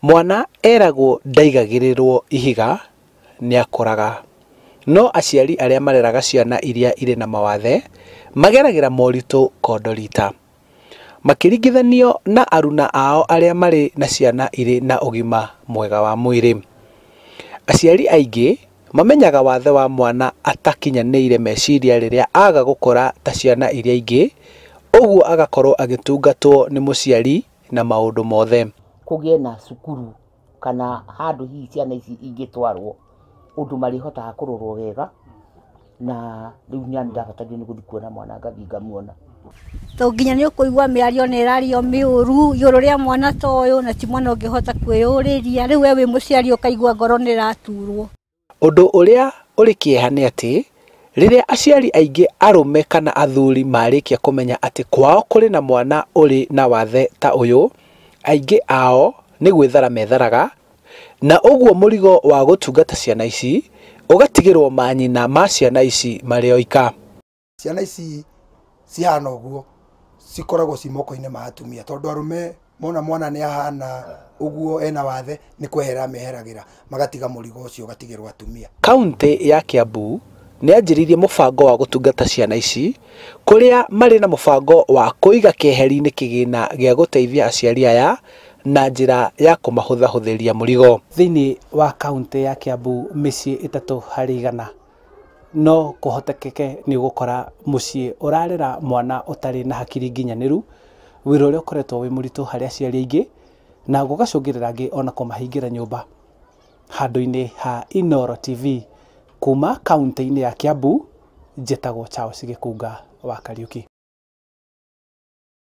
Mwana eragwo ndaigagĩrĩrwo ihiga nĩakũraga, no aciari arĩa mareraga ciana iria irĩ na mawathe mageragĩra moritũ kondorita makĩringithanio na aruna ao arĩa marĩ na ciana irĩ na ũgima mwega wa mwĩrĩ. Aciari aingĩ mamenyaga wathe wa mwana atakinyanĩire meciria rĩrĩa aga gũkũra ta ciana iria ingĩ, ũguo agakorwo agĩtungatwo nĩ mũciari na maũndũ mothe. Kũgĩe na cukuru kana handũ hihi ciana ici ingĩtwarwo ũndũ marĩhotaga kũrorwo wega, na rĩu nĩ ndabatario nĩ gũthiĩ kuona mwana ngathiĩ ngamuona. To nginya nĩ ũkũigua mĩario nĩ ĩrario mĩũru igũrũ rĩa mwana ta ũyũ, na ti mwana ũngĩhota kwĩyũrĩria. Rĩu we wĩ mũciari ũkaigua ngoro nĩ ĩraturwo. Ũndũ ũrĩa ũrĩ kĩeha nĩ atĩ rĩrĩa aciari aingĩ arũme kana athuri marĩkia kũmenya atĩ kwao kũrĩ na mwana ũrĩ na wathe ta ũyũ, aingĩ ao nĩ gwĩthara metharaga, na ũguo mũrigo wa gũtungata ciana ici ũgatigĩrwo manyina ma ciana ici marĩ oika. Ciana ici cihana ũguo cikoragwo ci moko-inĩ ma atumia, tondũ arũme mona mwana nĩ ahana ũguo ena wathe nĩ kwehera meheragĩra, magatiga mũrigo ũcio ũgatigĩrwo atumia. Kaunti ya Kiambu nĩ yanjĩrĩirie mũbango wa gũtungata ciana ici, kũrĩa marĩ na mũbango wa kũiga keheri-inĩ kĩgĩna gĩa gũteithia aciari aya na njĩra ya kũmahũthahũthĩria mũrigo. Thĩinĩ wa kaunti ya Kiambu mĩciĩ 3 harĩ 100 no kũhotekeke nĩ ũgũkora mũciĩ ũrarera mwana ũtarĩ na hakiri nginyanĩru, wĩra ũrĩa ũkoretwo wĩ mũritũ harĩ aciari aingĩ na gũgacũngĩrĩra angĩ ona kũmahingĩra nyũmba. Handũ-inĩ ha Inooro TV kuma kaunti-inĩ ya Kiambu, njĩtagwo Charles Gĩkunga wa Kariuki.